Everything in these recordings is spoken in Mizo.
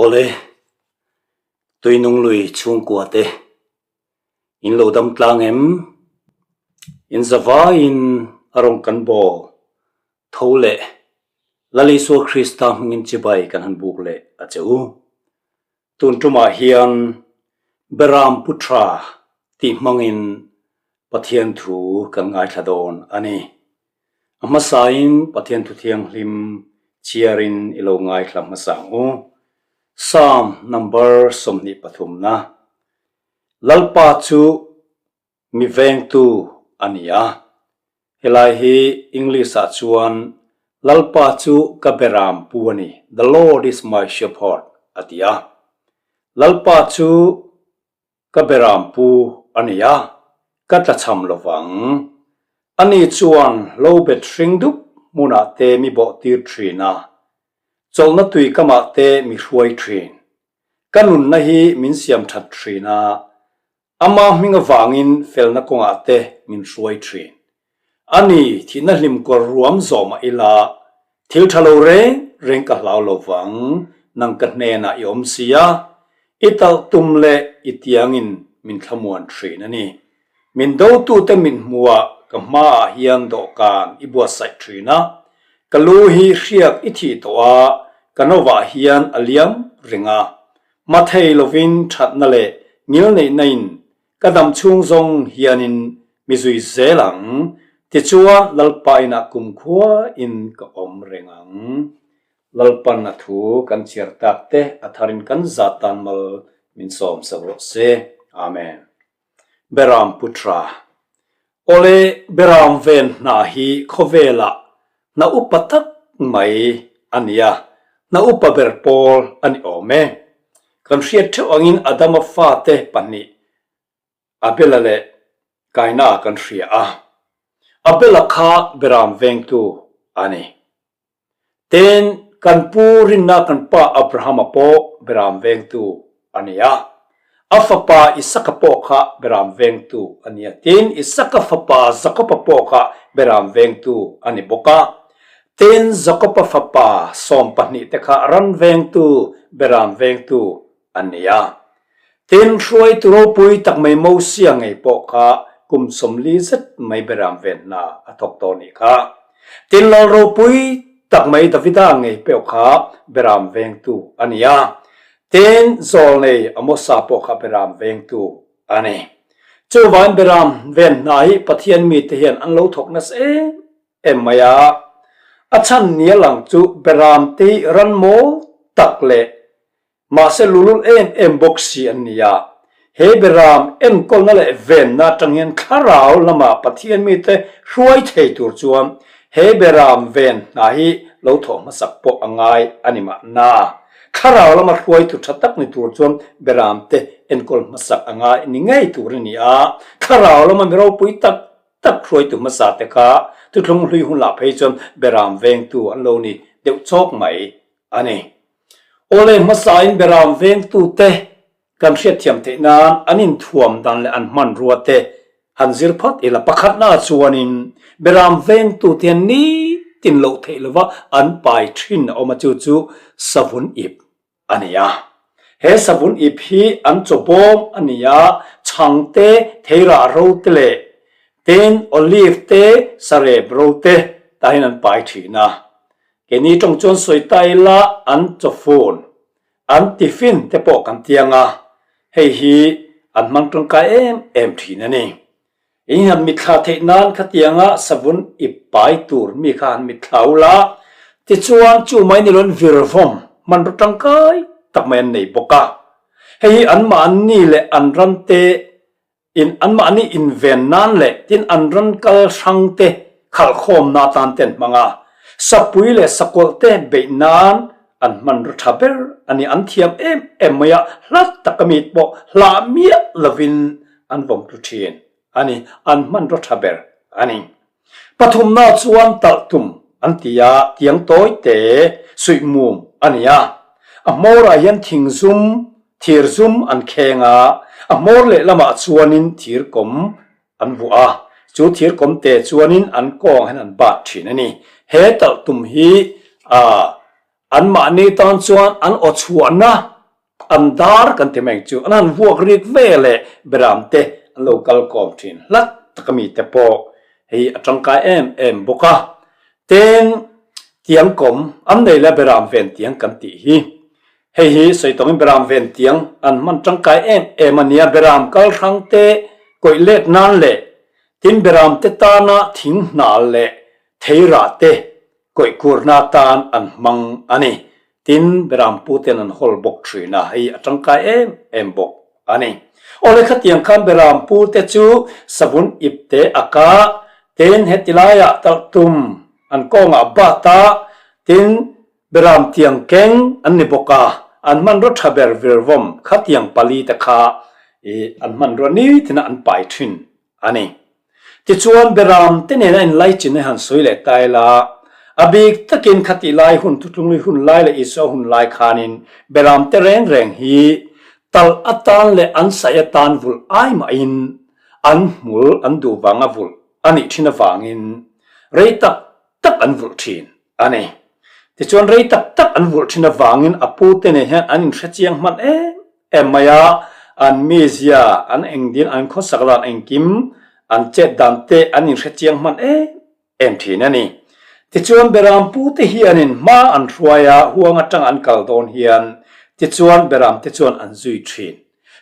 Awle, Tuinung lui chhungkua te in lo dam tlang em? In zavaiin a rawng kan bawl tho leh Lal Isua Krista hmingin chibai kan han buk leh a che u. Tun tumah hian Beram Putra tih hmangin Pathian thu kan ngaithla dawn a ni. A hmasain Pathian thu thianghlim chhiarin i lo ngaithla hmasa ang u. Psalm number 23 na Lalpa chu Mi vengtu a ni a. Helai hi English ah chuan Lalpa chu ka beram pu a ni, The Lord is my shepherd, a ti a. Lalpa chu ka beram pu a ni a, ka tlachham lo vang. Ani chuan hlo bet hring dup hmunah te mi bawh tir thin a, chawlhna tui kamah te mi hruai thin. Ka nunna hi min siam that thin a, Ama hming avangin felna kawngah te min hruai thin. A ni, thihna hlim kawr ruam zawh mah ila, thil tha lo reng reng ka hlau lo vang, nang ka hnenah i awm si a, i talh tum leh i tiangin min thlamuan thin a ni. Min dotute min hmuhah ka hmaah hian dawhkan i buatsaih thin a, ka lu hi hriak i thih tawh a, ka novah hian a liam reng a, Mathei lovin thatna leh ngilneihna in ka dam chhung zawng hianin mi zui zel ang, tichuan Lalpa inah kumkhua in ka awm reng ang. Lalpan a thu kan chhiar tak te a tharin kan zat tan mal min sawm sak rawh se. Amen. Beram Putra. Awle Beram ven hna hi khawvelah hna upa tak mai a ni a, hna upa ber pawl a ni awm e. Kan hriat theuh angin Adama fate pahnih Abela leh Kaina kan hria a. Abela kha Beram vengtu a ni. Tin, kan pu rinna kan pa Abrahama pawh beram vengtu a ni a, a fapa Isaka pawh kha beram vengtu a ni a. Tin, Isaka fapa Jakoba pawh kha beram vengtu a ni bawk a. Tin, Jakoba fapa 12 te kha ran vengtu, beram vengtu an ni a. Tin, hruaitu ropui tak mai Mosia ngei pawh kha kum 40 zet mai beram ven hna a thawk tawh nih kha. Tin, lal ropui tak mai Davida ngei pawh kha beram vengtu a ni a. Tin, zawlnei Amosa pawh kha beram vengtu a ni. Chuvangin beram ven hna hi Pathian mite hian an lo thawk nasa em em mai a. A chhan nia lang chu beram te hi ran mawl tak leh Mahse lulul em em bawk si an ni a, he beram enkawlna leh venna atang hian thlarau lama Pathian mite hruai thei tur chuan he beram ven hna hi lo thawh hmasak pawh a ngai a ni mahna. Thlarau lama hruaitu tha tak ni tur chuan beram te enkawl hmasak a ngai ni ngei tur a ni a, thlarau lama mi ropui tak tak hruaitu hmasa te kha thuthlung hlui hun lah phei chuan beram vengtu an lo ni deuh chawk mai a ni. Awle hmasain beram vengtute kan hriatthiam theih nan an inthuam dan leh an hmanrua te han zir phawt ila. Pakhatna chuanin beram vengtute hian nitin loh theih lova an pai thin a awm a, chu chu savun ip a ni a. He savun ip hi an chaw bawm a ni a, chhang te, theirah ro te leh tin olive te, sarep ro te tahin an pai thin a. Keini tawng chuan sawi ta ila an chawfun, an tiffin te pawh kan tiang a, hei hi an hmang tangkai em em thin a ni. In han mitthla theih nan khatianga savun ip pai tur mi kha han mitthla ula, tichuan chu mai ni loin virvawm hmanraw tangkai tak mai an nei bawk a. Hei hi anmahni leh an rante In anmahni inven nan leh tin an ran kal hrang te khalhkhawmna atan te an hmang a, sapui leh sakawlh te beih nan an hmanraw tha ber a ni. An thiam em em mai a, hla taka mi pawh hlah miah lovin an vawm tlu thin a ni. An hmanraw tha ber a ni. Pathumna chuan talh tum an ti a, tiang tawi te suih mum a ni a. A hmawrah hian thing zum, thir zum an kheng a, a hmawr lehlamah chuanin thir kawm an vuah a, chu thir kawm te chuanin an kawng hian an bat thin a ni. He talh tum hi anmahni tan chuan an aw chhuahna. An dar kan ti mai ang chu. An han vuak rik ve leh beram te an lo kal kawm thin hlat tak a mite pawh hei a tangkai em em bawk a. Tin, tiang kawm an nei leh beram ven tiang kan tih hi. Hei hi sawi tawngin beram ven tiang an hman tangkai em em a nia. Beram kal hrang te kawih let nan leh tin beram te tana thing hnal leh theirah te kawih kurna tan an hmang a ni. Tin, beram pu ten an hawl bawk thin a, hei a tangkai em em bawk a ni. Awle khatiang khan beram pu te chu savun ip te a ka, tin heti laiah talh tum an kawngah bat a, tin beram tiang keng an ni bawk a, an hmanraw tha ber virvawm khatiang pali te kha i an hmanraw nitin a an pai thin a ni. Tichuan, Beram te nena inlaichin a han sawi leh ta ila, a bik takin khatih lai hun Thutlunglui hun lai leh Isua hun lai khanin Beram te reng reng hi talh atan leh an saih atan vulh ai mahin an hmul an duh vanga vulh a nih thin avangin rei tak tak an vulh thin a ni. Tichuan rei tak tak an vulh thin avangin a pu te nen hian an inhrechiang hman em em mai a, an mizia, an engdin, an khawsak dan engkim, an chet dan te an inhrechiang hman em em thin a ni. Tichuan Beram pu te hianin hma an hruai a, huang atang an kal dawn hian tichuan Beram te chuan an zui thin.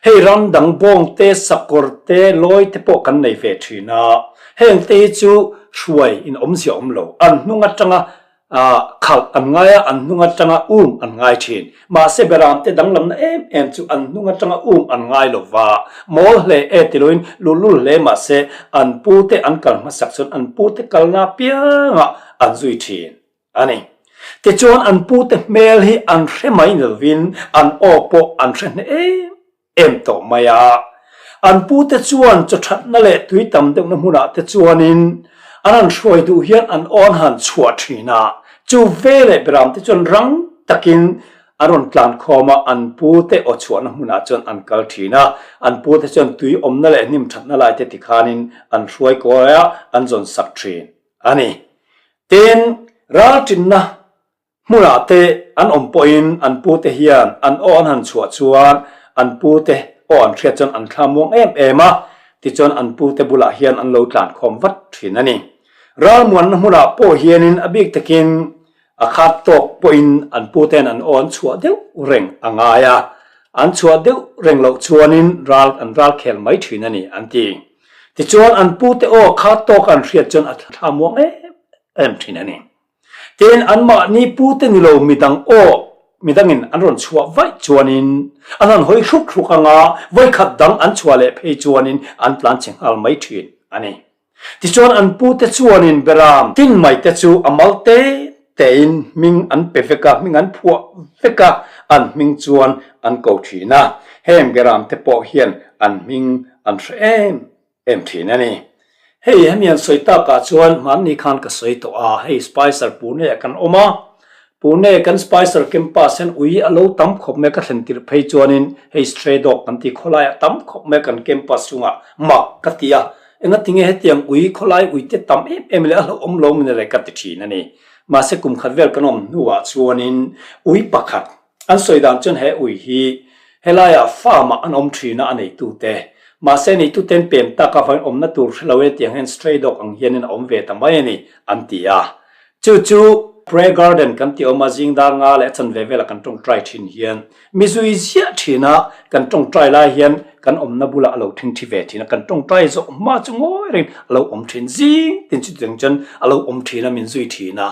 Hei ram dang bawng te, sakawr te, lawi te pawh kan nei ve thin a, heng te hi chu hruai in awmzia awm lo, an hnung atanga Khalh an ngai a, an hnung atanga um an ngai thin. Mahse Beramte danglamna em em chu an hnung atanga um an ngai lo va, mawl hle e ti loin luhlul hle mahse an pute an kal hmasak chuan an pute kalna apiangah an zui thin a ni. Tichuan an pute hmel hi an hre mai ni lovin an aw pawh an hre hneh em em tawh mai a. An pute chuan chaw thatna leh tui tam deuhna hmunah te chuanin an han hruai duh hian an aw an han chhuah thin a, chu veleh Beramte chuan rang takin an rawn tlan khawm a, an pute aw chhuahna hmunah chuan an kal thin a, an pute chuan tui awmna leh hnim thatna lai te tikhanin an hruai kawi a, an zawn sak thin a ni. Tin, raltinna Hmunah te an awm pawhin an pute hian an aw an han chhuah chuan an pute aw an hriat chuan an thla muang em em a, tichuan an pute bulah hian an lo tlan khawm vat thin a ni. Ralmuanna hmunah pawh hianin a bik takin a khat tawk pawhin an pute'n an aw an chhuah deuh reng a ngai a, an chhuah deuh reng loh chuanin ral an ral khel mai thin a ni an ti. Tichuan an pute aw khat tawk an hriat chuan a thla muang em em thin a ni. Tin, anmahni pute ni lo midang aw midangin an rawn chhuah vaih chuanin an han hawi hruk hruk anga vawikhat dang an chhuah leh phei chuanin an tlan chhe nghal mai thin a ni. Tichuan an pute chuanin Beram tin mai te chu a mal te tein hming an pe vek a, hming an phuah vek a, an hming chuan an ko thin a. Heng Beram te pawh hian an hming an hre em em thin a ni. Hei hemi an sawi takah chuan hmanni khan ka sawi tawh a, hei Spicer Pune ah kan awm a, Pune kan Spicer campus hian ui a lo tam khawp mai a, ka thlen tirh phei chuanin hei stray dog kan ti khawlai ah tam khawp mai a kan campus chungah mak ka ti a, engatinge hetiang ui khawlai ui te tam em em leh a hlauhawm lo min reh ka ti thin a ni. Mahse kum khat vel kan awm hnuah chuanin ui pakhat An sawi dan chuan he ui hi helaiah farm ah an awm thin a a neitute. Mahse neituten pem tak avangin awmna tur hre lo e tiang hian stray dog ang hianin a awm ve ta mai a ni an ti a. Chu chu prayer garden kan tih awm a zing dar nga leh a chanve velah kan tawngtai thin hian mi zui ziah thin a, kan tawngtai lai hian kan awmna bulah a lo thingthi ve thin a, kan tawngtai zawh hma chu ngawi rengin a lo awm thin zing tin chutiang chuan a lo awm thin a min zui thin a.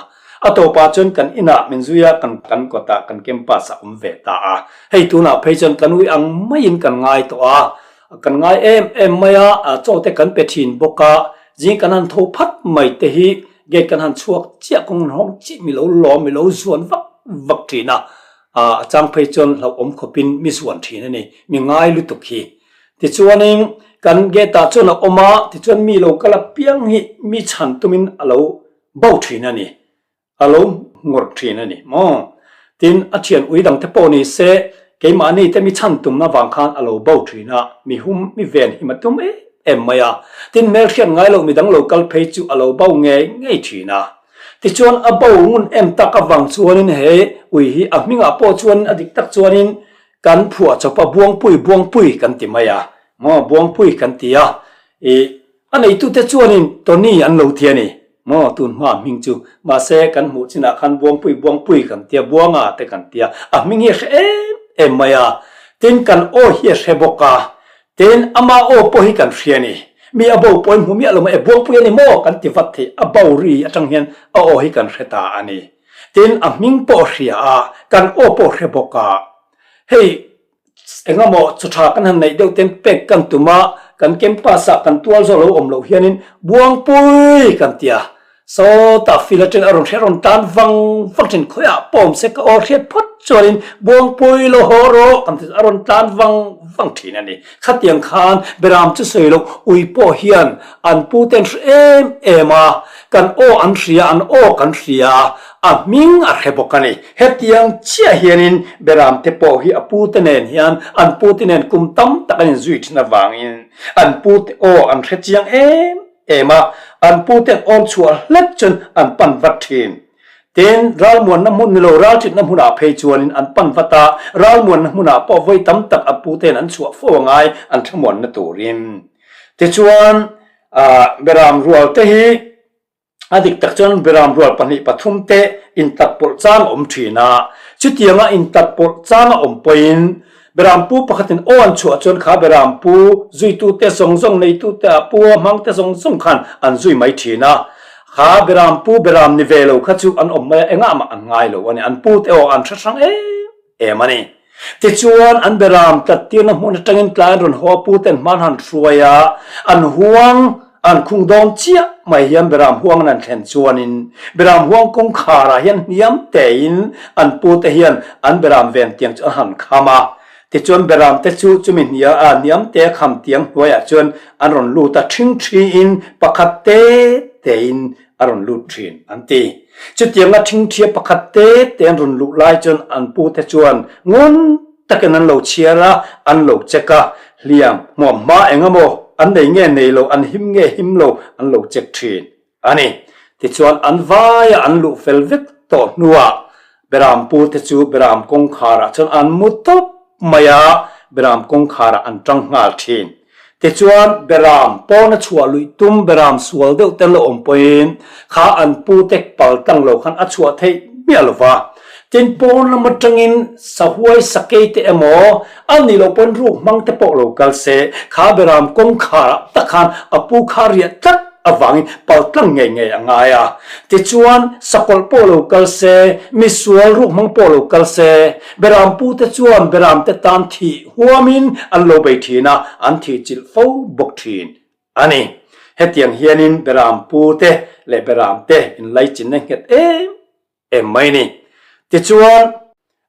A tawpah chuan kan inah min zui a, kan kan kawtah kan campus ah awm ve ta a. Hei tunah phei chuan kan ui ang maiin kan ngai tawh a, kan ngai em em mai a, chaw te kan pe thin bawk a, zing kan han tho phat mai te hi gate kan han chhuak chiah kawng han hawng chiah mi lo lawm mi lo zuan vak vak thin a, a chang phei chuan hlauhawm khawpin mi zuan thin a ni, mi ngai lutuk hi. Tichuanin kan gate ah chuan a awm a, tichuan mi lo kal apiang hi mi chhan tumin a lo bo thin a ni, a lo ngawrh thin a ni maw? Tin, a thian ui dang te pawh ni se, keimahni te mi chhan tumna vang khan a lo bo thin a, mi hum, mi ven him a tum em em mai a. Tin, hmelhriat ngai loh midang lo kal phei chu a lo bo ngei ngei thin a. Tichuan, a bo ngun em tak avang chuanin he ui hi a hmingah pawh chuanin a dik tak chuanin. kan phuah chawp a, Buangpui, Buangpui kan ti mai a, maw Buangpui kan ti a, ih a neitute chuanin Tony an lo ti a ni, maw tun hma hming chu, mahse kan hmuh chinah khan Buangpui, Buangpui kan tia, Buanga te kan tia, a hming hi a hre em em mai a, tin kan aw hi a hre bawk a, Tin, ama aw pawh hi kan hria a ni. Mi a bo pawhin hmu miah lo mai, e Buangpui a ni maw? kan ti vat thei. A bo ri atang hian a aw hi kan hre ta a ni. Tin, a hming pawh a hria a, kan aw pawh a hre bawk a. Hei, engemaw chaw tha kan han neih deuh ten pek kan tum a, kan campus ah kan tual zawh lo awm loh hianin Buangpui kan ti a. Sawtah fil atang a rawn hriat rawn tan vang vang thin khawiah pawh awm se ka aw hriat phawt chuanin Buangpui lo haw rawh kan ti a rawn tan vang vang thin a ni. Khatiang khan Beram chu sawi loh ui pawh hian an pu ten hre em em a, kan aw an hria an aw kan hria a hming a hre bawk a ni. Hetiang chiah hianin Beram te pawh hi a pu te nen hian an pu te nen kum tam tak an inzui thin avangin an pu te aw an hre chiang em em a, an puten awn chhuah hlek chuan an pan vat thin. Tin, ralmuanna hmun ni lo ralṭitna hmunah phei chuanin an pan vat a, ralmuanna hmunah pawh vawi tam tak a puten an chhuah fo a ngai an thlamuanna turin. Tichuan, Beram rual te hi a dik tak chuan Beram rual pahnih pathum te intatpawlh chang a awm thin a, chutianga intatpawlh chang a awm pawhin Beram pu pakhatin aw an chhuah chuan kha beram pu zuitute zawng zawng neitute a pu a hmangte zawng zawng khan an zui mai thin a. Kha beram pu beram ni ve lo kha chu an awm mai a, engah mah an ngai lo a ni. An pute aw an hre hrang em em a ni. Tichuan an beram tlattirna hmun atangin tlai an rawn haw a, puten hman han hruai a, an huang an khung dawn chiah mai hian beram huang an han thlen chuanin beram huang kawngkharah hian hniam tein an pute hian an beram ven tiang chu an han kham a. Tichuan beram te chu chumi hnia a hniam te kham tiang hnuaiah chuan an rawn lut a, ṭhing ṭhiin pakhat te tein a rawn lut ṭhin an ti. Chutianga ṭhing ṭhia pakhat te te an rawn luh lai chuan an pute chuan ngun takin an lo chhiar a, an lo check a, hliam hmuam hma eng emaw an nei nge nei lo, an him nge him lo an lo check thin a ni. Tichuan an vaia an luh fel vek tawh hnuah Beram pute chu Beram kawngkharah chuan an mu tawp mai a, Beram kawngkharah an tang nghal thin. Tichuan Beram pawna chhuah luih tum Beram sual deuh te la awm pawhin kha an pute pal tang lo khan a chhuah theih miah lo va. Tin, pawn lam atangin sahuai sakei te emaw, a nih loh pawn ruk hmang te pawh lo kal se, kha Beram kawngkharah tak khan a pu kha riah tlat avangin pal tlang ngei ngei a ngai a. Tichuan, sakawlh pawh lo kal se, misual ruk hmang pawh lo kal se, Beram pute chuan Beram te tan thih huamin an lo bei thin a, an thih chilh fo bawk thin a ni. Hetiang hianin Beram pute leh Beram te inlaichinna nghet em em mai ni. Tichuan,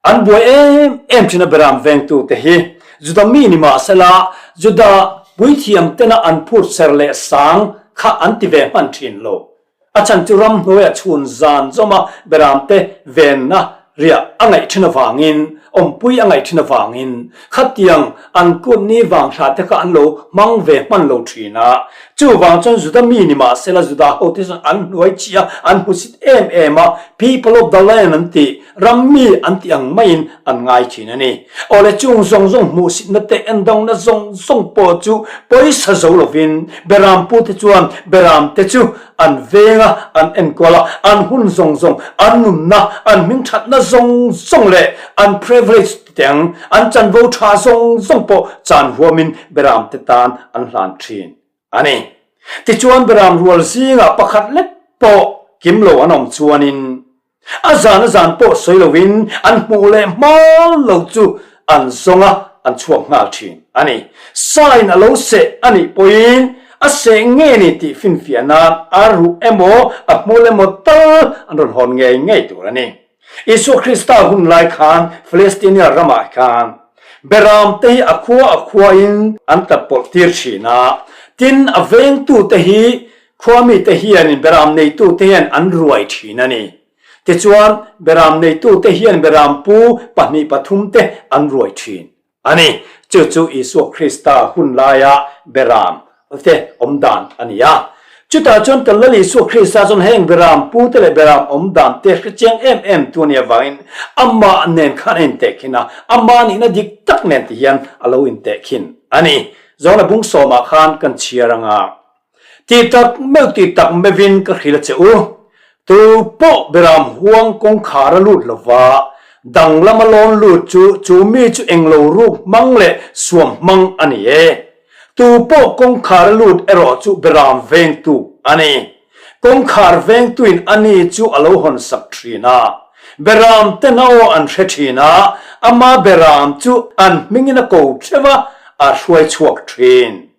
an buai em em thin a Beram vengtute hi Juda mi ni mah sela, Juda puithiam tena an phut ser leh sang kha an ti ve hman thin lo. A chhan chu ramhnuaia chhun zan zawma Beramte venna riah a ngaih thin avangin, awmpui a ngaih thin avangin, khatiang an kut ni vang thla te kha an lo hmang ve hman lo thin a. Chuvang chuan Juda mi ni mah sela Juda hote chuan an hnuai chih a, an hmusit em em a, people of the land an tih, ram mi an tih ang maiin an ngai thin a ni. Awle chung zawng zawng hmuhsitna te endawngna zawng zawng pawh chu pawisa zo lovin Beram pute chuan Beram te chu an veng a, an enkual a, an hun zawng zawng, an nunna, an hmingthatna zawng zawng leh an privilege teng, an chanvo tha zawng zawng pawh chan huamin Beram te tan an hlan thin a ni. Tichuan Beram rual zingah pakhat lek pawh kim lo an awm chuanin A zan a zan pawh sawi loin an hmuh leh hma lo chu an zawng a, an chhuak nghal thin a ni. Sign a lo seh a nih pawhin a seh nge ni tih finfiah nan a ruh emaw a hmul emaw tal an rawn hawn ngei ngei tur a ni. Isua Krista hun lai khan Palestinian ramah khan Beram te hi a khua a khuain an tlatpawlh tir thin a, tin a vengtute hi Khuamite hianin beram neitute hian an ruai thin a ni. Tichuan, beram neitute hian beram pu pahnih pathumte an ruai thin a ni. Chu chu Isua Krista hun laia beram te awm dan a ni a. Chutah chuan kan Lal Isua Krista chuan heng beram pute leh beram awm dan te hre chiang em em tu a nih avangin amah nen khan a intehkhin a, amah nihna dik tak nen ti hian a lo intehkhin a ni. Zawhna bung sawmah khan kan chhiar ang a. Ti tak meuh ti tak meuhin ka hrilh a che u. Tu pawh beram huang kawngkhar a lut lova, danglam a lawn lut chu chu mi chu englo ruk hmang leh suam hmang a ni e. Tu pawh kawngkhar a lut erawh chu beram vengtu a ni. Kawngkhar vengtuin a ni chu a lo hawnsak thin a. Beram ten a aw an hre thin a, ama beram chu an hmingin a ko theuh a, a hruai chhuak thin.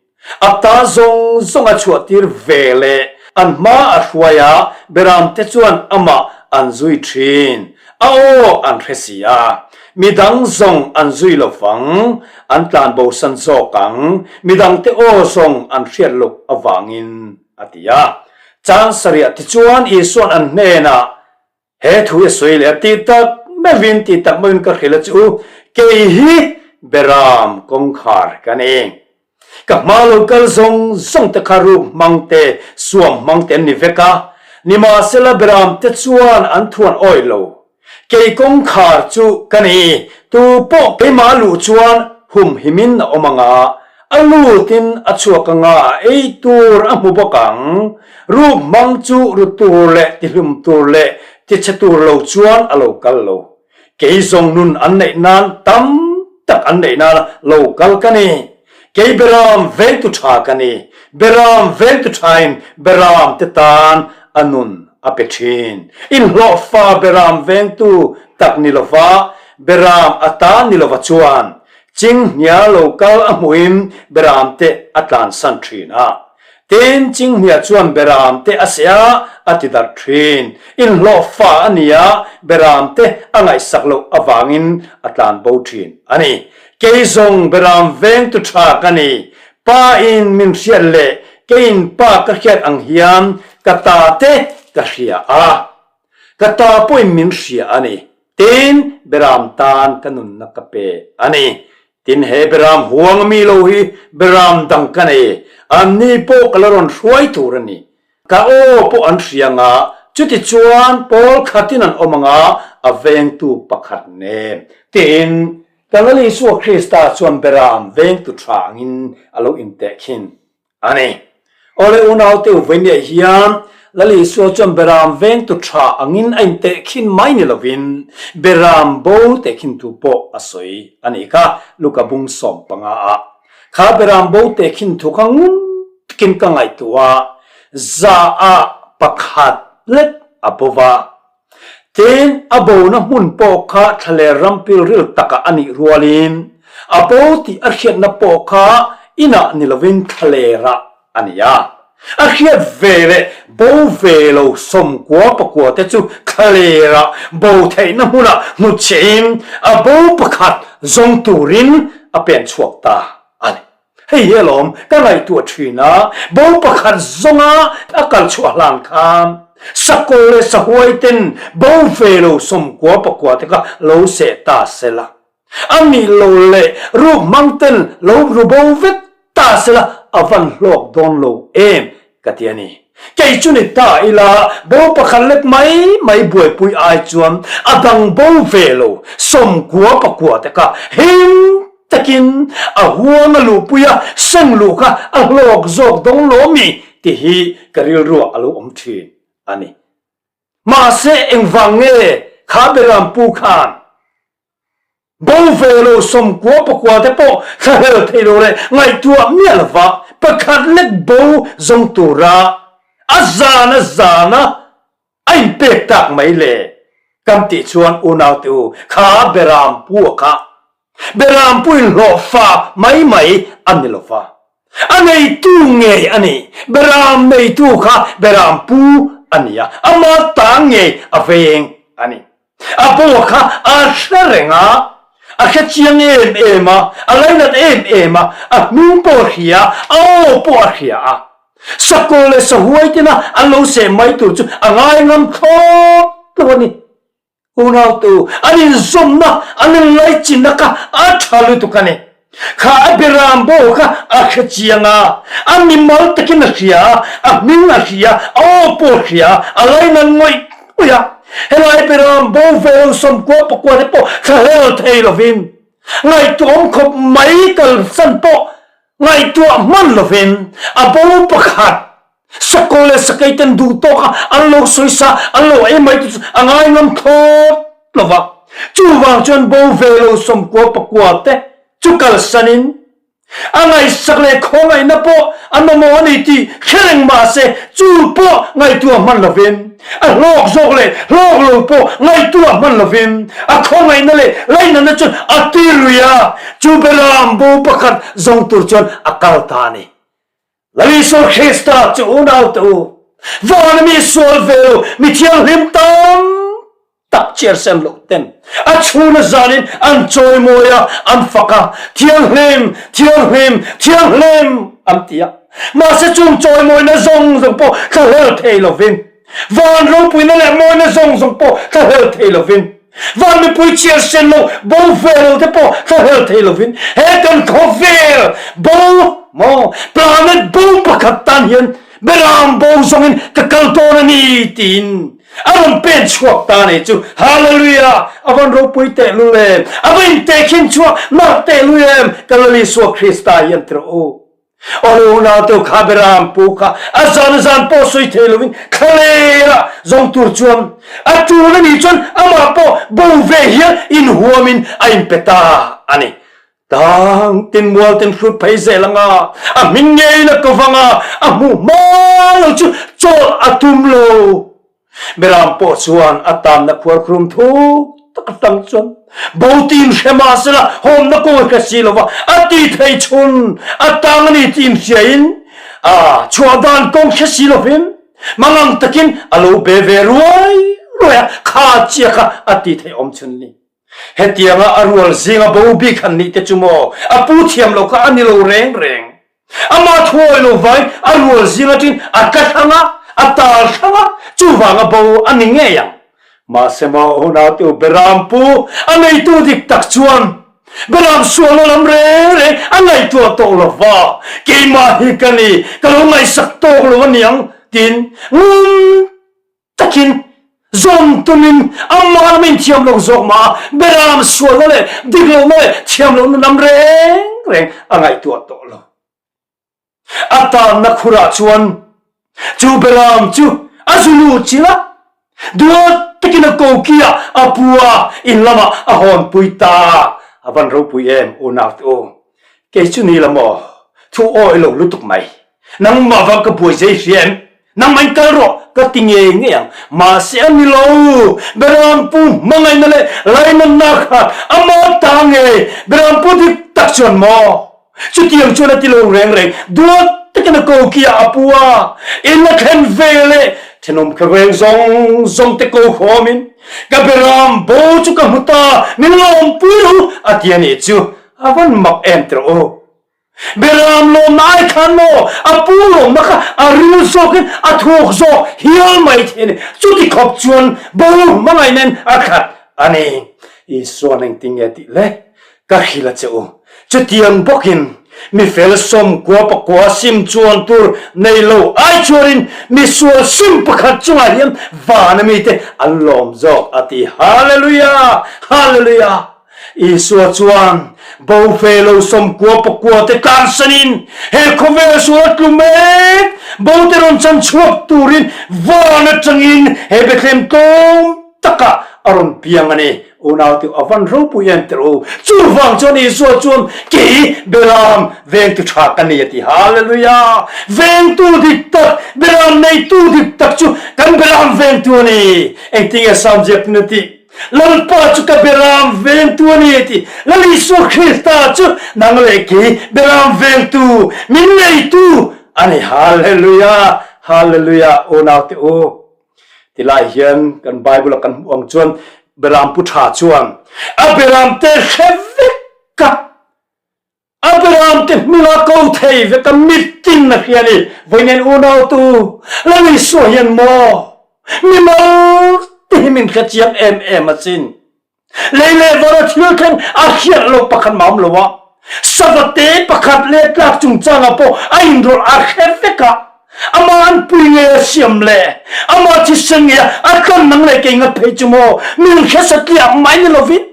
A ta zawng zawng a chhuahtir ve leh an hma a hruai a, beramte chuan amah an zui thin. A aw an hre si a, midang zawng an zui lo vang, an tlan bosan zawk ang, midangte aw zawng an hriat loh avangin, a ti a. Chang sarih tichuan Isua'n an hnenah, He thu i sawi leh a ti tak meuhin ti tak meuhin ka hrilh a chu kei hi Beram kawngkhar ka ni. Ka hma lo kal zawng zawng te kha ruk hmang te suam hmang te an ni vek a, nimahsela Beram te chuan an thuan awih lo. Kei kawngkhar chu ka ni, tu pawh keimah luh chuan humhimin a awm ang a, A lutin a chhuak anga a ei tur a hmu bawk ang. Ruk hmang chu ru tur leh tihlum tur leh tichhe tur lo chuan a lo kal lo. Kei zawng nun an neih nan tam tak an neih nana lo kal ka ni. Kei Beram vengtu tha ka ni. Beram vengtu thain Beram te tan a nun a pe thin. Inhlawhfa Beram vengtu tak ni lova Beram a ta ni lova chuan Chinghnia lo kal a hmuhin Beramte a tlansan thin a. Tin, Chinghnia chuan Beramte a seh a, a ti darh thin. Inhlawhfa a ni a, Beramte a ngaihsak loh avangin a tlan bo thin a ni. Kei zawng Beram vengtu tha ka ni. Pa in min hriat leh keiin pa ka hriat ang hian ka ta te ka hria a. Ka ta pawhin min hria a ni. Tin, Beram tan ka nunna ka pe a ni. Tin, he Beram huang mi lo hi Beram dang ka nei. Anni pawh ka la rawn hruai tur a ni. Ka aw pawh an hria anga, chutichuan pawl khatin an awm anga, a vengtu pakhat nen. Tiin, ka Lal Isua Krista chuan Beram vengtu tha angin a lo intehkhin A ni. Awle unaute u vawinia hian Lal Isua chuan Beram vengtu tha angin a intehkhin mai ni lovin Beram bo tehkhintu pawh a sawi a nih kha Luka bung 15 ah. Kha Beram bo tehkhin thu kha ngun takin ka ngaihtuah a, za ah pakhat lek a bo va. Tin, a bona hmun pawh kha thlaler ram pilril takah a nih rualin a bo tih a hriatna pawh kha inah ni lovin thlalerah a ni a. A hriat ve leh bo ve lo 90 pakua te chu thlalerah bo theihna hmunah hnutchhiahin a bo pakhat zawng turin a pen chhuak ta a ni. Hei hi alawm ka ngaihtuah thin a, bo pakhat zawnga a kal chhuah hlan khan Sakaw leh Sahuai ten bo ve lo 90 pakua te kha lo seh ta se la, a nih lo leh ruk hmang ten lo ru bo vek ta se la a van hlawk dawn lo em ka ti a ni. Kei chu ni ta ila bo pakhat lek mai mai buaipui ai chuan a dang bo ve lo 90 pakua te kha him Takin a huang a luhpui a, seng luh kha a hlawk zawk dawng lo mi tih hi ka rilruah a lo awm thin a ni. Mahse engvang nge kha Beram pu khan bo ve lo 90 pakua te pawh thlahlel thei lo leh ngaihtuah miah lova pakhat lek bo zawng tura a zan a zan a A inpek tak mai le kan tih chuan unaute u kha Beram pu a kha. Beram pu inhlawhfa mai mai a ni lo va. A neitu ngei a ni. Beram neitu kha Beram pu a ni a, ama ta ngei a veng a ni. A bo kha a hre reng a, a hre chiang em em a, a lainat em em a, a hming pawh a hria, a aw pawh a hria a. Sakaw leh sahuai tena an lo seh mai tur chu a ngai ngam thlawt lo a ni. Unautu, an inzawmna, an inlaichinna kha a tha lutuk a ni. Kha a beram bo kha a hre chiang a, a mimal takin a hria a, a hming a hria a, a aw pawh a hria a, a lainat ngawih ngawih a. Helai beram bo ve lo 90 pakua te pawh thlahlel thei lovin, ngaihtuahawm khawp mai kalsan pawh ngaihtuah hman lovin a bo pakhat Sakaw leh sakei ten duh tawk a an lo sawisa an lo ei mai te chu a ngai ngam thlawt lo va. Chuvang chuan bo ve lo 90 pakua te chu kalsan in a ngaihsak leh khawngaihna pawh an mamawh a ni tih hre reng mah se chu pawh ngaihtuah hman lovin a hlawk zawk leh hlawk lo pawh ngaihtuah hman lovin a khawngaihna leh lainatna chuan a ti lui a, chu beram bo pakhat zawng tur chuan a kal ta a ni. Lal Isua Krista chu unaute u, vana mi sual ve lo, mi thianghlim tam tak chiarsen loh ten a chhun a zanin an chawimawi a, an fak a, Thianghlim, thianghlim, thianghlim an ti a. Mahse chung chawimawina zawng zawng pawh thlahlel thei lovin, van ropuina leh mawina zawng zawng pawh thlahlel thei lovin, Van mipui chhiar sen lo, bo ve lo te pawh thlahlel thei lovin he kan khawvel bo maw planet bo pakhat tan hian beram bo zawngin ka kal dawn a ni tiin a rawn pen chhuak ta a ni chu. Hallelujah! A van ropui tehlul em! A va intehkhin chhuak nalh tehlui em! Ka Lal Isua Krista hian ti rawh u. Aw tu kha beram pu kha a zan zan pawh sawi thei lovin thlalera zawng tur chuan a tul a nih chuan amah pawh bo ve hian inhuamin a inpe ta a ni. Tang tin mual tin hrut phei zel anga a hming ngeiin a ko vang a, a hmuh hma lo chu chawlh a tum lo. Beram pawh chuan a tanna khuarkhrum thuk tak atang chuan bo tin hre mah sela hawmna kawng a hre si lova, a ti thei chhun a tang a ni tih inhriain a chhuah dan kawng hre si lovin mangang takin a lo be ve ruai ruai a, kha chiah kha a ti thei awm chhun ni. Hetianga a rual zinga bo bik han nih te chu maw a pu thiam lo kha a ni lo reng reng. Amah thuawi lo vain a rual zing aṭin a tla thlang a, a tal thlang a, chuvanga bo a ni ngei ang. Mahse maw unautu Beram pu a neitu dik tak chuan Beram sualna lam reng reng a ngaihtuah tawh lo va, keimah hi ka ni, ka lo ngaihsak tawk lo a niang tiin ngun takin zawm tumin amah lam inthiam lo zawk mah a, beram sualna leh dik lohna leh thiam lohna lam reng reng a ngaihtuah tawh lo. A tanna khurah chuan chu beram chu a zu lut chilh a, duat takin a koki a, a pu a, in lamah a hawnpui ta. A van ropui em unaute u, kei chu ni la maw, thu awi lo lutuk mai. Nangmah vang ka buai zei hria em? Nangmah in kal rawh ka ti ngei ngei ang. Mahse a ni lo, Berampu hmangaihna leh lainatna kha ama ta ngei. Berampu dik tak chuan maw? Chutiang chuan a ti lo reng reng. Duat takin a ko ki a, a pu a, in a thlen ve leh thenawm kha reng zawng zawng te ko khawmin, Ka Beram bo chu ka hmu ta, min lawmpui rawh u, a ti a nih chu. A van mak em tiraw u? Beram lawmna ai khan maw a pu lawmna kha a ril zawkin a thuk zawk hial mai thei a ni. Chuti khawp chuan bo hmangaih nen a khat a ni. Isua'n engtin nge tih le? Ka hrilh a che u. Chutiang bawkin mi fel 90 pakua sim chuan tur nei lo ai chuanin mi sual sim pakhat chungah hian vana mite an lawm zawk a ti. Hallelujah! Hallelujah! Isua chuan bo fe lo 90 pakua te tlansanin he khawvel sual a tlu mek bo te rawn chan chhuak turin van atangin he Bethlehem tlawm takah a rawn piang a ni. Unau tih a van ropui em tirh u. Chuvang chuan Isua chuan kei Beram vengtu tha ka ni a ti. Hallelujah! Vengtu dik tak, Beram neitu dik tak chu kan Beram vengtu a ni. Engtinge Salm ziaktu na tih? Lalpa chu ka beram vengtu a ni a ti. Lal Isua Krista chu nang leh kei beram vengtu, min neitu a ni. Hallelujah! Hallelujah! Unaute u, tilai hian kan Bible a kan hmuh ang chuan beram pu tha chuan a beramte hre vek a, Abraham te hming a ko thei ve ka mitin a hria ni. Vawiin unau tu Lal Isua hian maw mimal te hi min hre chiang em em asin. Lei leh vawra thil thleng a hriat lo pakhat mah awm lo a. Savate pakhat leh tlak chungchangah pawh a inrawlh a hre vek a, amah an pui ngei a siam leh amah thisen ngei a a tlawn nang leh kei ngat phei chu maw min hre satliah mai ni lovin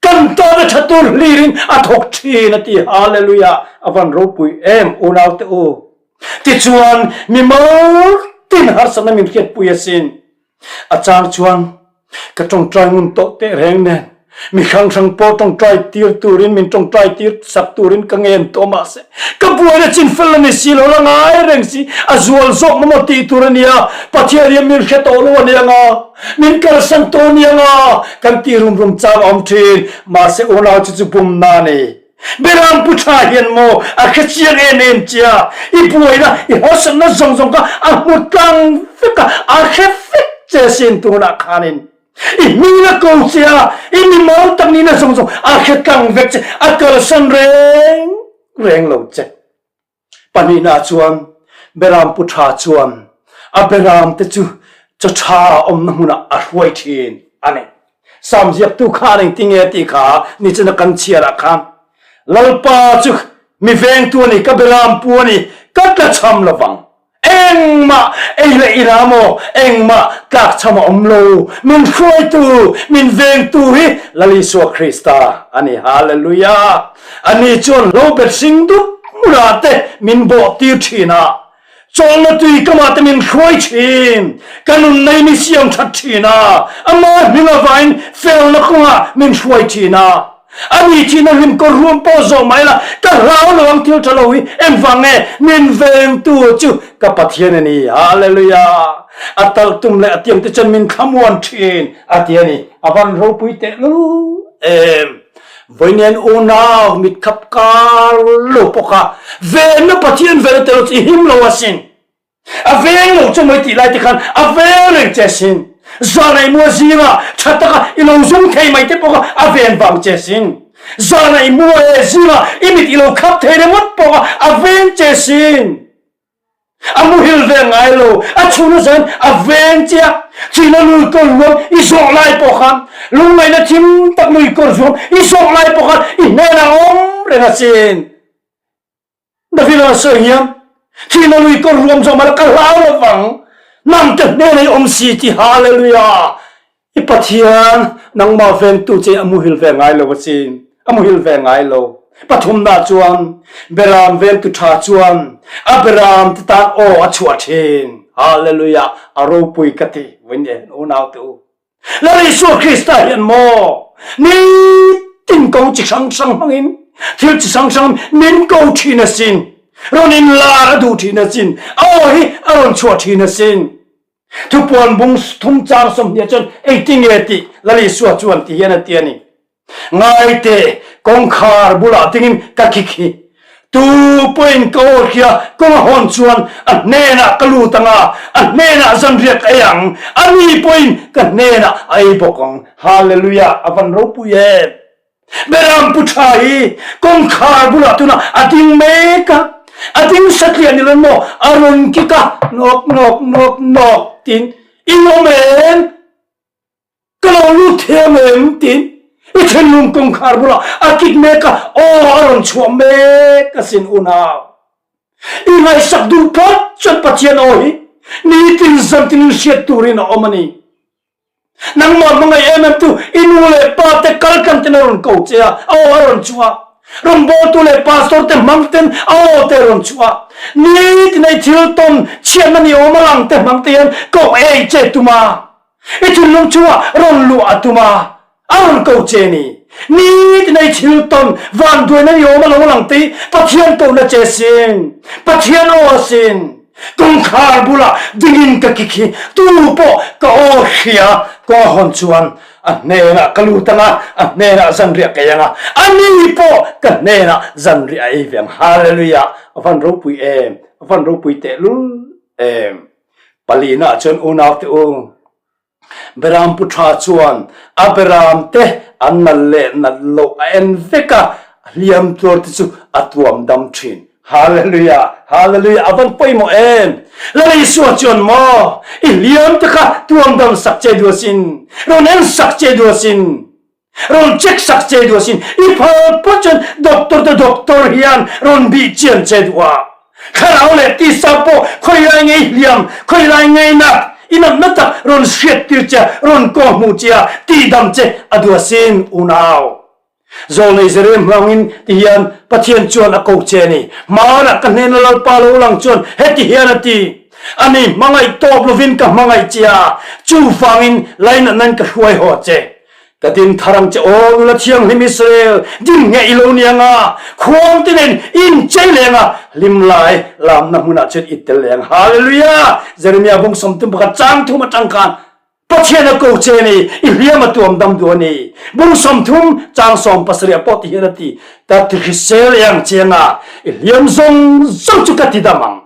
kan tana tha tur hlirin a thawk thin a ti. Hallelujah! A van ropui em unaute u. Tichuan mi mal tin harsatna min hriatpui asin. A chang chuan ka tawngtai ngun tawh teh reng nen mi hrang hrang pawh tawngtai tir turin min tawngtai tir sak turin ka ngen tawh mahse ka buaina chin fel a ni si lo la ngai reng si a zual zawk maw tih tur a nia Pathian hian min hre tawh lo a nia nga min kalsan tawh a nia nga kan tih rum rum chang a awm thin mahse unau chu chu bumna a ni. Beram pu tha hian maw a hre chiang em em che a, i buaina, i harsatna zawng zawng kha a hmu tlang vek a, a hre vek che sin tunah khanin i hming a ko che a, i mimal tak nihna zawng zawng a hre tlang vek che, a kalsan reng reng lo che. Pahnihna chuan Beram pu tha chuan a beram te chu chaw tha awmna hmunah a hruai thin a ni. Sam ziaktu khan engtinge tih kha nichina kan chhiarah khan Lalpa chu mi vengtu a ni, ka beram pu a ni, ka tlachham lovang. Engmah ei leh ina maw, engmah tlakchham a awm lo. Min hruaitu, min vengtu hi Lal Isua Krista a ni. Hallelujah! Ani chuan lo bet hring dup hmunah te min bawh tir thin a, chawlhna tui kamah te min hruai thin. Ka nun nei mi siam that thin a, ama hming avain felna kawngah min hruai thin a. Ani thihna hlim kawr ruam pawh zawh mai la, ka hlau lo ang thil tha lo hi engvang nge min vengtu chu ka Pathian a ni. Hallelujah! A talh tum leh a tiang te chuan min thlamuan thin a ti a ni. A van ropui tehlul em! Vawiin unau mit khap kar lo pawh kha venna Pathian venna tel chu i him lo asin. A veng lo chu mai tih lai te khan a veng reng che sin. Zanai mua zingah tha taka i lo zung thei mai te pawh kha a ven vang che sin. Zanai mua e zingah i mit i lo khap thei ringawt pawh kha a veng che sin. A muhil ve ngai lo, a chhun azan a veng che a, thihna lui kawr ruam i zawh lai pawh khan, lungngaihna thim tak lui kawr zuam i zawh lai pawh khan i hnenah a awm reng asin. David a sawi hian, Thihna lui kawr ruam zawh mah la ka hlau lovang, nang te hnenah i awm si ti Hallelujah! I Pathian nangmah vengtu che a muhil ve ngai lo asin, a muhil ve ngai lo. Pathumna chuan Beram vengtu tha chuan a beram te tan aw a chhuah thin. Hallelujah! A ropui ka ti, vawiin eh unau te u. Lal Isua Krista hian maw nitin kawng chi hrang hrang hmangin thil chi hrang hrang min ko thin asin. Rawn inlar a duh thin asin. A aw hi a rawn chhuah thin asin. Thupuan bung thum chang 20 chuan engtinge tih Lal Isua chuan ti hian a ti a ni. Ngaite, kawngkhar bulah dingin ka khik hi. Tu pawhin ka aw hria kawng a hawn chuan a hnenah ka lut ang a, a hnenah zanriah ka ei ang, ani pawhin ka hnenah a ei bawk ang. Hallelujah! A van ropui em! Beram pu tha hi kawngkhar bulah tunah a ding mek a, a ding satliah ni lo maw, a rawn kik a, nawk nawk nawk nawk tiin i awm em? Ka lo lut thiam em? tiin i thinlung kawngkhar bulah a kik mek a, aw a rawn chhuah mek asin unau. I ngaihsak duh phawt chuan Pathian aw hi nitin zantinin hriat turin a awm a ni. Nangmah hmangaih em em tu i nu leh pa te kal tlang ten a rawn ko che a, a aw a rawn chhuah a. Rawngbawltu leh pastor te hmang ten a aw te rawn chhuah a. Nitin a i thil tawn chhiatna ni awm a lang te hmang te hian koh ei che tum a. I thinlung chungah rawn luh a tum a, a rawn ko che ni. Nitin a i thil tawn vanduaina ni awm a lo lang te hi Pathian kohna che sin, Pathian aw a sin. Kawngkhar bulah dingin ka kik hi tu pawh ka aw hria kawng a hawn chuan a hnenah ka lut ang a, a hnenah zanriah ka ei ang a, ani pawh ka hnenah zanriah a ei ve ang. Hallelujah! A van ropui em! A van ropui tehlul em! Palina chuan unaute u, Beram pu tha chuan a beram te an nal leh nat loh a en vek a, a hliam tuar te chu a tuam dam thin. Hallelujah! Hallelujah! A van pawimawh em! Lal Isua chuan maw i hliam te kha tuam dam sak che duh asin, rawn en sak che duh asin. Rawn check sak che duh asin, i phal phawt chuan doctor te doctor hian rawn bih chian che duh a. Thlarau leh tisa pawh khawi lai ngei hliam, khawi lai ngei nak, i natna tak rawn hriat tir che, rawn kaw hmuh che a, tihdam che a duh asin, unau. Zawlnei Jerem hlangin ti hian Pathian chuan a ko che a ni. Hmanah ka hnena Lalpa lo lang chuan heti hian a ti, Ani hmangaih tawp lovin ka hmangaih che a, chuvangin lainatnain ka hruai haw che. Ka din thar ang che aw nula thianghlim Israel, din nge i lo ni anga, khuang te nen i inchei leh anga, hlim lai lamna hmunah chuan i tel leh ang. Hallelujah! Jeremiah bung 31 chang thum atang khan Pathian a ko che ni, i hliam a tuam dam duh a ni. Bung 30 chang 17 pawh ti hian a ti, Ka ti hrisel e ang che anga, i hliam zawng zawng chu ka ti dam ang.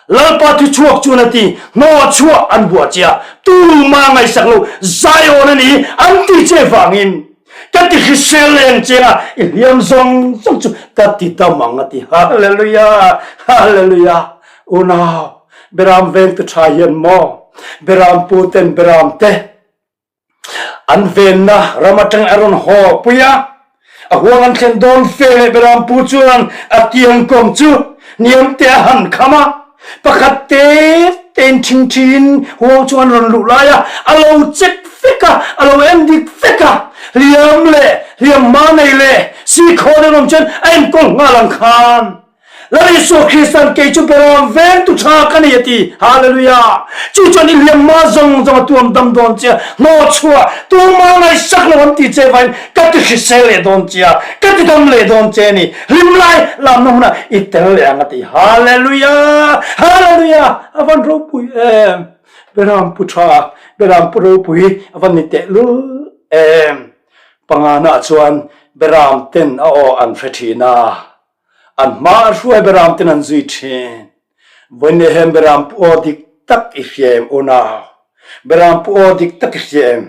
Lalpa thuchhuak chuan a ti, Hnawh chhuah an buah che a, tumah ngaihsak lo, Zion a ni an ti che vangin ka ti hrisel leng che a, i hliam zawng zawng chu ka ti dam ang a ti. Hallelujah! Hallelujah! Unau, Beram vengtu tha hian maw, Beram pu ten Beram te, An venna ram atang a rawn haw pui a, a huang an thlen dawn fe leh Berampu chuan a tiangkawm chu hniam te a han kham a, pakhat te tein thingthiin huang chu an rawn luh lai a, a lo check vek a, a lo en dik vek a, hliam leh hliamhma nei leh sikhaw deuh lam chuan a enkawl nghal ang khan. Lal Isua Kristan kei chu beram vengtu tha ka ni a ti. Hallelujah! Chu chuan i hliamhma zawng zawng a tuam dam dawn che a, hnawh chhuah tumah ngaihsak lo an ti che vain ka ti hrisel leh dawn che a, ka ti dam leh dawn che a ni. Hlim lai lamna hunah i tel leh ang a ti. Hallelujah! Hallelujah! A van ropui em! Beram pu tha, beram pu ropui a van ni tehlul em! Pangana chuan beram ten a aw an hre thin a. An hma a hruai beram ten an zui thin. Vawiin hian beram pu aw dik tak i hria em unau? Beram pu aw dik tak i hria em?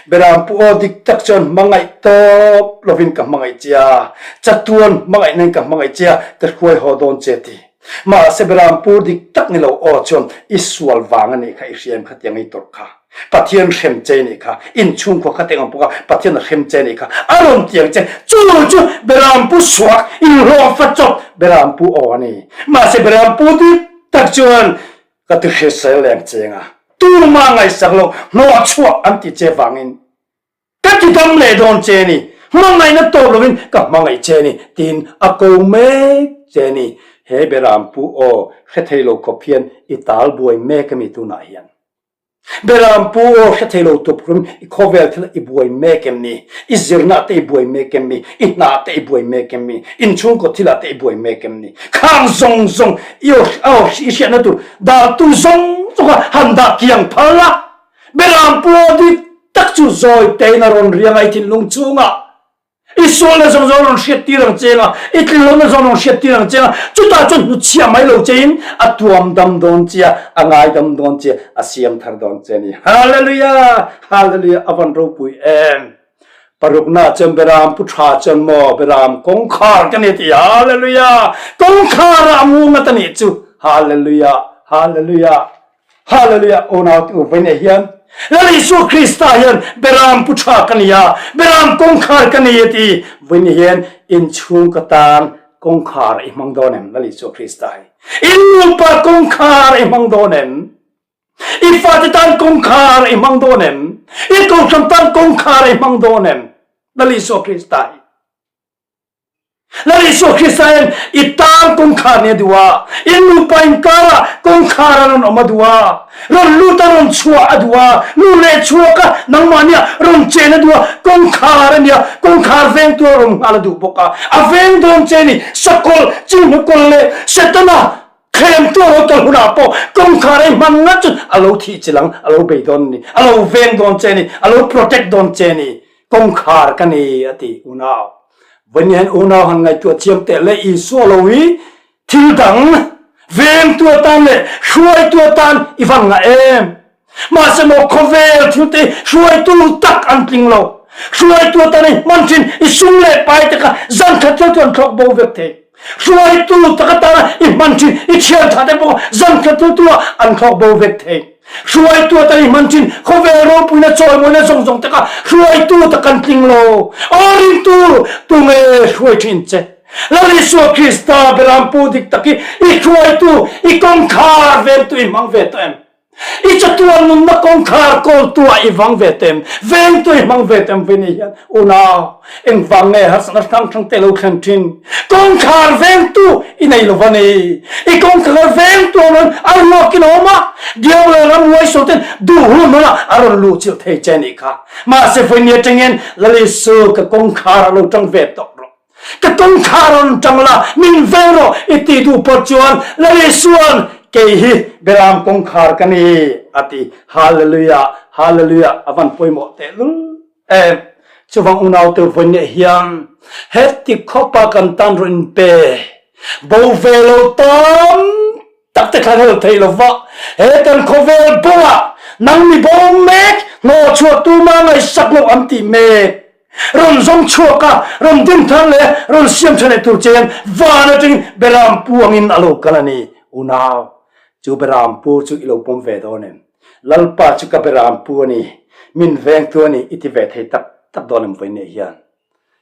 Beram pu aw dik tak chuan hmangaih tawp lovin ka hmangaih che a, chatuan hmangaihna in ka hmangaih che a, ka hruai haw dawn che ti. Mahse beram pu dik tak ni lo aw chuan i sual vang a nih kha i hria em khatiang i tawrh kha. Pathian hrem che nih kha, inchhungkhua kha teng ang bawk a, Pathian a hrem che nih kha, a rawn ti ang che, chu chu Berampu suak inhlawhfa chawp Berampu aw a ni. Mahse Berampu dik tak chuan ka ti hrisel leng cheng a, tumah ngaihsak lo hnawh chhuah an ti che vangin Ka ti dam leh dawn che ni, hmangaihna tawp lovin ka hmangaih che ni, tiin a ko mek che ni. He Berampu aw hre thei lo khawp hian i tal buai mek a mi tunah hian. Berampu aw hre thei lo tup rum i khawvel thil i buai mek em ni? I zirna te i buai mek em mi? I hna te i buai mek em mi? Inchhungkaw thilah te i buai mek em ni? Khang zawng zawng i aw i hriatna tur daltu zawng zawng kha han dah kiang phal la. Berampu aw dik tak chu zawi tein a rawn riang a i thinlung chungah. I sualna zawng zawng rawn hriat tir ang cheng a, i tlinlohna zawng rawn hriat tir ang cheng a, chutah chuan hnuchhiah mai lo chein a tuam dam dawn che a, a ngaidam dawn che a, a siam thar dawn che a ni. Hallelujah! Hallelujah! A van ropui em! Parukna chuan Beram pu tha chuan maw Beram kawngkhar ka ni ti. Hallelujah! Kawngkhar ah a ngu ngat a nih chu. Hallelujah! Hallelujah! Hallelujah! Unau te u vawiin hian Lal Isua Krista hian Beram pu tha ka ni a, Beram kawngkhar ka ni a ti. Vawiin hian inchhung ka tan kawngkhar i hmang dawn em Lal Isua Krista hi? In nupa kawngkhar i hmang dawn em? I fate tan kawngkhar i hmang dawn em? I kohhran tan kawngkhar i hmang dawn em Lal Isua Krista hi? Lal Isua Krista hian i tan kawngkhar nih a duh a, in nupa inkarah kawngkhar a rawn awm a duh a, rawn lut a rawn chhuah a duh a, nu leh chhuaka nangmahnia rawn chen a duh a, kawngkhar a nia, kawngkhar vengtu a rawn nghal a duh bawk a, a veng dawn che ni, sakawlh, chinghna leh Setana thlemtu a lo kal hunah pawh kawngkhar a i hman ngat chuan a lo thih chilh ang, a lo bei dawn a ni, a lo veng dawn che a ni, a lo protect dawn che a ni. Kawngkhar ka ni a ti unau. Vawiin hian unau han ngaihtuah chiang teh le Isua lo hi thil dang vengtu atan leh hruaitu atan i van ngah em? Mahse maw khawvel thil te hruaitu tak an tling lo. Hruaitu atan i hman thin i sum leh pai te kha zan khat thil chu an thlawk bo vek thei. Hruaitu tak atana i hman thin i thian tha te pawh zan khat thil tu ah an thlawk bo vek thei. Hruaitu atan i hman thin khawvel ropuina chawimawina zawng zawng te kha hruaitu tak kan tling lo. Aw ringtu, tunge hruai thin che? Lal Isua Krista Berampu dik tak hi i hruaitu, i kawngkhar vengtu i hmang ve tawh em? I chatuan nunna kawngkhar kawltu ah i vang ve tawh em? Vengtu i hmang ve tawh em? Vawiin hian unau, Engvang nge harsatna hrang hrang te lo thlen thin? Kawngkhar vengtu i nei lo va ni. I kawngkhar vengtu ang rawn a ruakin a awm a, Diablo ram huaisual ten duh hun hunah a rawn luh chilh thei che nih kha. Mahse vawiin atangin Lal Isu ka kawngkhar a lo tang ve tawh rawh. Ka kawngkhar a rawn tang la, min veng rawh i tih duh pawh chuan Lal Isuan kei hi Beram kawngkhar ka ni a ti. Hallelujah, Hallelujah a van pawimawh tehlul. E, chuvang unaute vawiin hian heti khawpa kan tan rawh in pe bo ve lo tam tak te thlan hel thei lova he kan khawvel bawngah nang mi bo mek hnawh chhuah tuma ngaihsak lo an tih mek rawn zawng chhuak a rawn din thar leh rawn siam tha leh tur che hian van atangin beram pu angin a lo kal a ni unau chu beram pu chu i lo pawm ve dawn em? Lalpa chu ka beram pu a ni, min vengtu a ni i ti ve thei tak tak dawn em vawiin hian.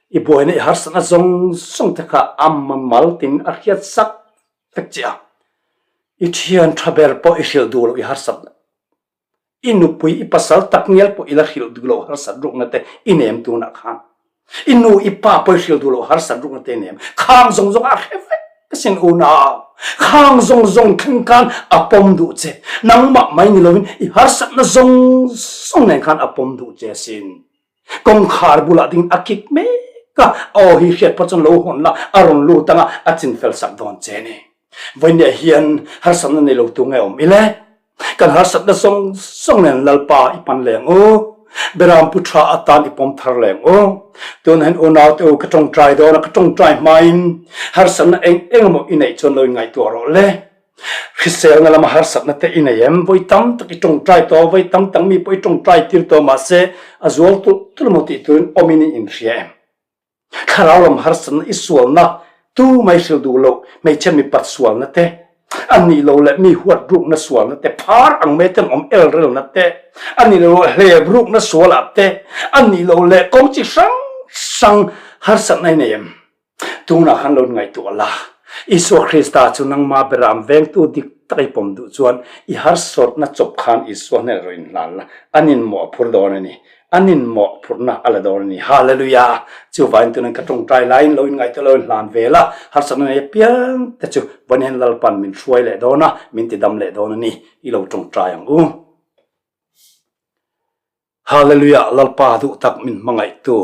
I buaina i harsatna zawng zawng te kha a mal tin a hriat sak vek che a. I thian tha ber pawh i hrilh duh loh i harsatna, i nupui i pasal tak ngial pawh i la hrilh duh loh harsat rukna te i nem tunah khan. I nu i pa pawh i hrilh duh loh harsat rukna te nem khang zawng zawng a hre vek sin unau khang zawng zawng thleng khan a pawm duh che nangmah mai ni loin i harsatna zawng zawng nen khan a pawm duh che sin kawngkhar bulah ding a kik mek a aw hi hriat pawh chuan lo hawn la a rawn lut anga a chin fel sak dawn che ni vawinia hian harsatna nei lo tu nge awm ile Kan harsatna zawng zawng nen Lalpa i pan leng u. Beram pu tha atan i pawm thar leng u. Tun hian unaute u ka tawngtai dawn a, ka tawngtai hmain harsatna eng eng emaw i neih chuan lo inngaihtuah rawh le. Hriselna lama harsatna te i nei em? Vawi tam tak i tawngtai tawh, vawi tam tak mi pawh i tawngtai tir tawh mahse a zual tulh tulh emaw tih turin awmin i inhria em? Thlarau lam harsatna i sualna tu mai hrilh duh loh hmeichhe mipat sualna te, a nih loh leh mi huat rukna sualna te, phar ang mai ten awm el relna te, a nih loh leh hlep rukna sualah te, a nih loh leh kawng chi hrang hrang harsatna i nei em? Tunah khan lo ngaihtuah la, Isua Krista chu nangma beram vengtu dik tak i pawm duh chuan i harsawtna chawp khan Isua hnenah rawn inhlan la, an inmawh a phur dawn a ni. An in mawhphurhna a la dawn a ni. Hallelujah! Chuvain tunin ka tawngtai laiin lo inngaihtuah lo in hlan vel a, harsatna nei apiang te chu vawiin hian Lalpan min hruai leh dawn a, min tidam leh dawn a ni. I lo tawngtai ang u. Hallelujah! Lalpa duh tak min hmangaihtu,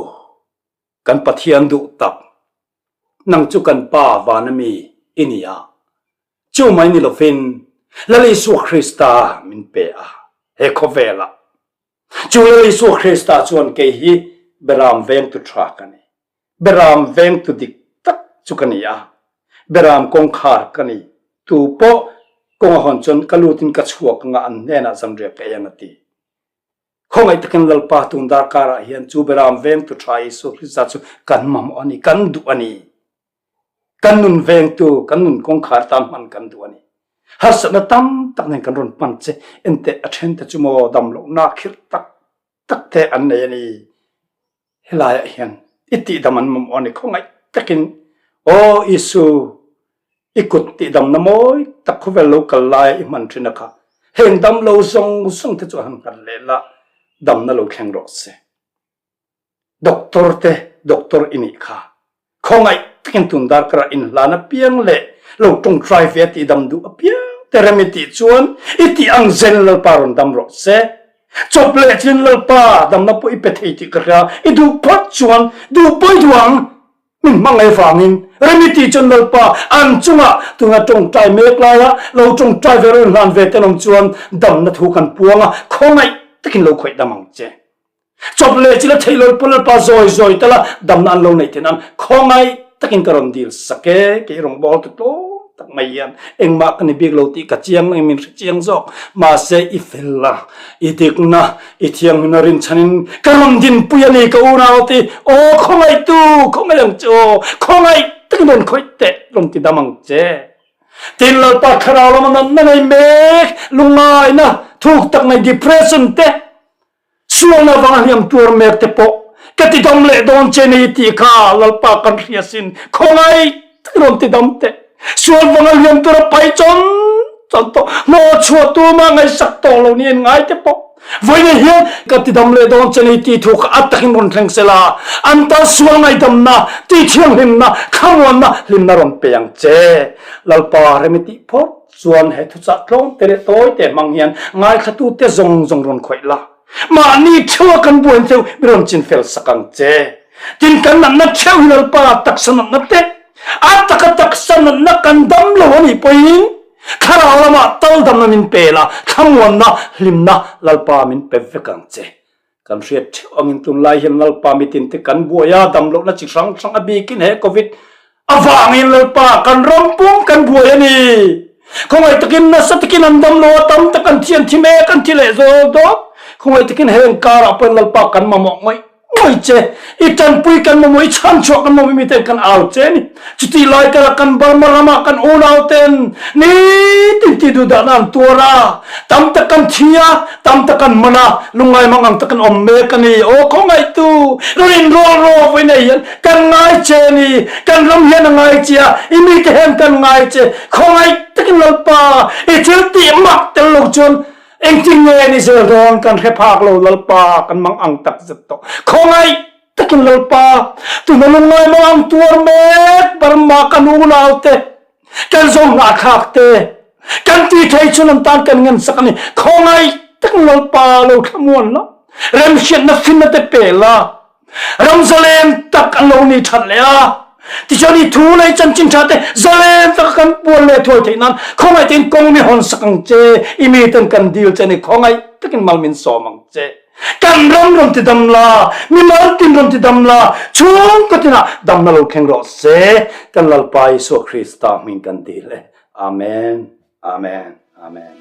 kan Pathian duh tak, nang chu kan Pa vana mi i ni a. Chu mai ni lovin Lal Isua Krista min pe a, he khawvelah Chu Lal Isua Krista chuan kei hi Beram vengtu tha ka ni. Beram vengtu dik tak chu ka ni a. Beram kawngkhar ka ni. Tu pawh kawng a hawn chuan ka lutin ka chhuak anga an hnenah zanriah ka eng a ti. Khawngaih takin Lalpa tun darkarah hian chu Beram vengtu tha Isua Krista chu kan mamawh a ni, kan duh a ni. Kan nun vengtu, kan nun kawngkhar tan hman kan duh a ni. Harsatna tam tak nen kan rawn hman che, enteh a then te chu maw dam lohna khirh tak tak te an nei a ni. Helaiah hian i tihdam an mamawh a ni khawngaih takin, Aw Isu, i kut tihdamna mawi tak khawvel lo kal laia i hman thin a kha, heng dam lo zawng zawng te chu a han nghat leh la, damna lo thleng rawh se. Doctor te doctor i nih kha. Khawngaih takin tun darkar ah inhlan apiang leh lo tawngtai ve a tihdam duh apiang te rem i tih chuan i tih ang zen Lalpa rawn dam rawh se. Chawp leh chin Lalpa damna pawh i pe thei tih ka hria, i duh phawt chuan duh pawi duh ang min hmangaih vangin rem i tih chuan Lalpa an chungah tuna tawngtai mek laia lo tawngtai ve rawn hlan ve tenawm chuan damna thu kan puang a, khawngaih takin lo khawih dam ang che. Chawp leh chila theih lo pawl pa zawi zawi tala damna an lo neih theih nan khawngaih takin ka rawn dil sak e kei rawngbawl tu tlawm tak mai hian engmah ka ni bik lo tih ka chiang nangin min hre chiang zawk mahse i fel a i dikna i thianghlimna rinchhanin ka rawn dinpui a ni ka unau ti aw khawngaih tu khawngaih ang che aw khawngaih takin rawn khawih teh rawn ti dam ang che. Tin Lalpa thlarau lama natna nei mek, lungngaina, thuk tak nei depression te, sualna avanga hliam tuar mek te pawh ka ti dam leh dawn che ni tih kha Lalpa kan hria sin, khawngaih tak rawn ti dam teh. Sual vanga hliam tura pai chawn chawn tawh, hnawh chhuah tuma ngaihsak tawh lo niin ngai te pawh vawiin hian ka ti dam leh dawn che ni tih thu kha a takin rawn thleng se la, an tan sual ngaihdamna, tih thianghlimna, thlamuanna, hlimna rawn pe ang che. Lalpa rem i tih phawt chuan he thuchah tlawm te leh tawi te hmang hian ngaithlatute zawng zawng rawn khawih la. Mahni theuha kan buain theuh mi rawn chin fel sak ang che. Tin kan natna theuh hi Lalpa taksa natna te, a taka taksa natna kan dam lo a nih pawhin thlarau lamah tal damna min pe la, thlamuanna, hlimna Lalpa min pe vek ang che. Kan hriat theuh angin tunlai hian Lalpa mitin te kan buai a, damlohna chi hrang hrang a bikin he Covid avangin Lalpa kan ram pum kan buai a ni. Khawngaih takin nasa takin an damlo a, tam tak an thi an thi mek, an thi leh zawl dawn. Khawngaih takin heng karah pawhin Lalpa kan mamawh ngawih ngawih che, i tanpui kan mamawh, i chhanchhuah kan mamawh miten kan au che a ni. Chutih lai karah kan Burma ramah kan unau ten nitin tih duh dahna an tuar a, tam tak kan thi a, tam tak kan man a, lungngai mang ang tak kan awm mek a ni. Aw khawngaihtu, rawn inrawl rawh vawi nei hian kan ngai che a ni, kan ram hian a ngai che a, i mite hian kan ngai che, khawngaih takin Lalpa, i thil tih mak tel lo chuan Engtin nge ni zel dawn kan hre phak lo Lalpa kan mang ang tak zet tawh. Khawngaih takin Lalpa tuna lungngai mang ang tuar mek Burma kan unau te kan zo hnahthlak te kan ti thei chun an tan kan ngen sak a ni. Khawngaih takin Lalpa lo thlamuan la remhriatna finna te pe la. Ram zalen tak an lo ni that leh a. Tichuan i thu leh i chanchin tha te zalen taka kan puan leh thuai theih nan khawngaih tein kawng mi hawn sak ang che, i mi ten kan dil che ni khawngaih takin mal min sawm ang che. Kan ram rawn ti dam la, mimal tin rawn ti dam la, chhungkaw tinah damna lo thleng rawh se, kan Lalpa Isua Krista hming kan dil e. Amen. Amen. Amen.